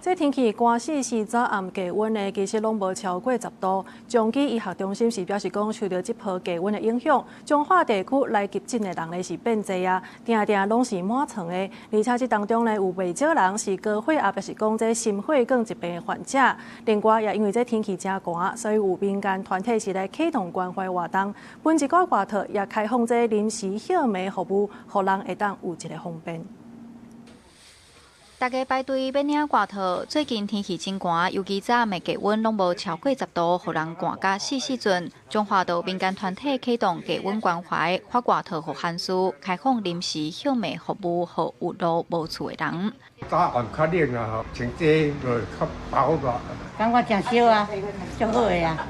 這天氣寒死死，早暗低溫呢，其實攏無超過10度。彰基醫學中心是表示講，受著這波低溫的影響，彰化地區來急診的人呢是變濟啊，定定攏是滿床的。而且這當中呢，有袂少人是高血壓，抑是講這心血管疾病的患者。另外，也因為這天氣誠寒，所以有民間團體是來啟動關懷活動，分一寡外套，也開放這臨時歇眠服務，予人會當有一个方便。大家排隊欲領外套。最近天氣真寒，尤其早暗的低溫攏無超過10度，予人寒甲死死陣。彰化的民間團體啟動低溫關懷，發外套予寒士，開放臨時歇眠服務，予有路無厝的人。早暗較冷啊，吼，穿這就較薄吧。感覺誠燒啊，足好的啊。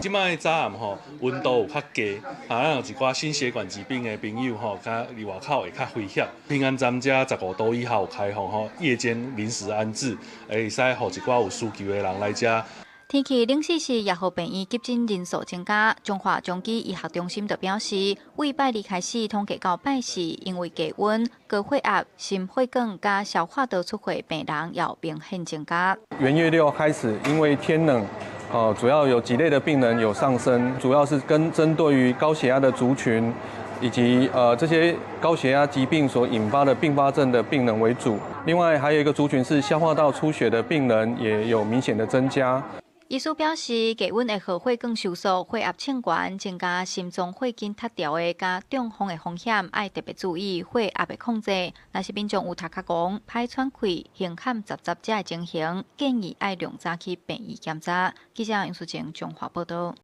這擺早暗吼，溫度有較低，啊，咱有一寡心血管疾病的朋友吼，較佇外口會較危險。平安站遮15度以下有開放吼，夜間臨時安置，會使予一寡有需求的人來遮。天氣冷死死，也予病院急診人數增加。彰化彰基醫學中心就表示，為拜二開始統計到拜四，因為低溫、高血壓、心血管佮消化道出血病人有明顯增加。元月六開始，因為天冷，哦，主要有幾類的病人有上升，主要是跟針對於高血壓的族群，以及這些高血壓疾病所引發的併發症的病人為主。另外還有一個族群是消化道出血的病人，也有明顯的增加。醫師表示，低溫會予血管收縮、血壓升懸，增加心臟血筋脫掉的佮中風的風險，愛特別注意血壓的控制。若是民眾有頭殼戇、歹喘氣、胸坎雜雜這的情形，建議愛量早去病院檢查。記者楊淑靜彰化報導。